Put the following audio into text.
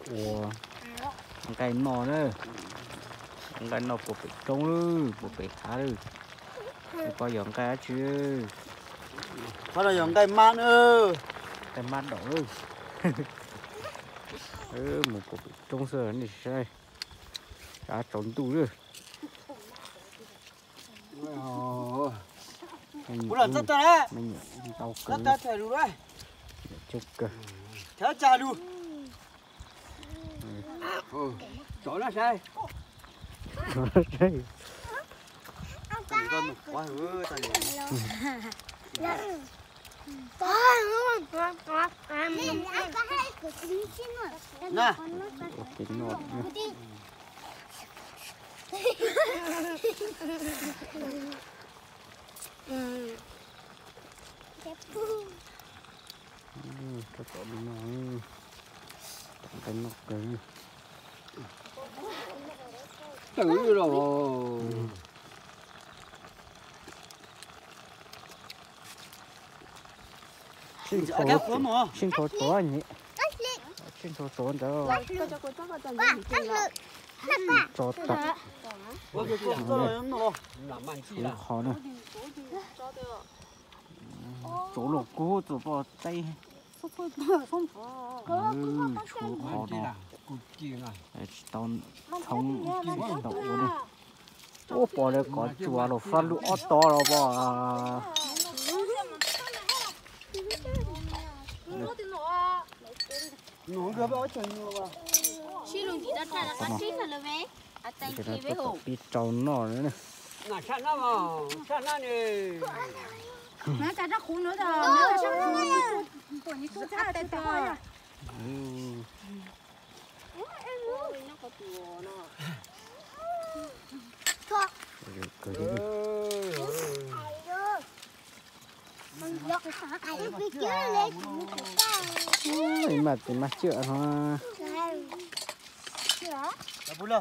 Ua nqaij noj na, nqaij noj puag pem roob lawm, puag pem hav lawm. Peb pom yog nqaij dab tsi? Peb no yog nqaij mab na, nqaij mab daum lawm. Mus puag pem roob xwb nej saib, tsaus ntuj lawm. Ntau kawg, coob kawg. Tau tom no, tom nqaij noj kawg. Twb los tsheej tshau tsuav, tsheej tshau tsuav ntawd. Tso tam, qhov na, tsuav los kub txuas poj teb. Qhov no tsis tau tshoob, tsis tau ua li. Ub, pom lawv kov tsuas los fab lub ob tog los pom. Pib rau noj na. Mas tus mas cwm no.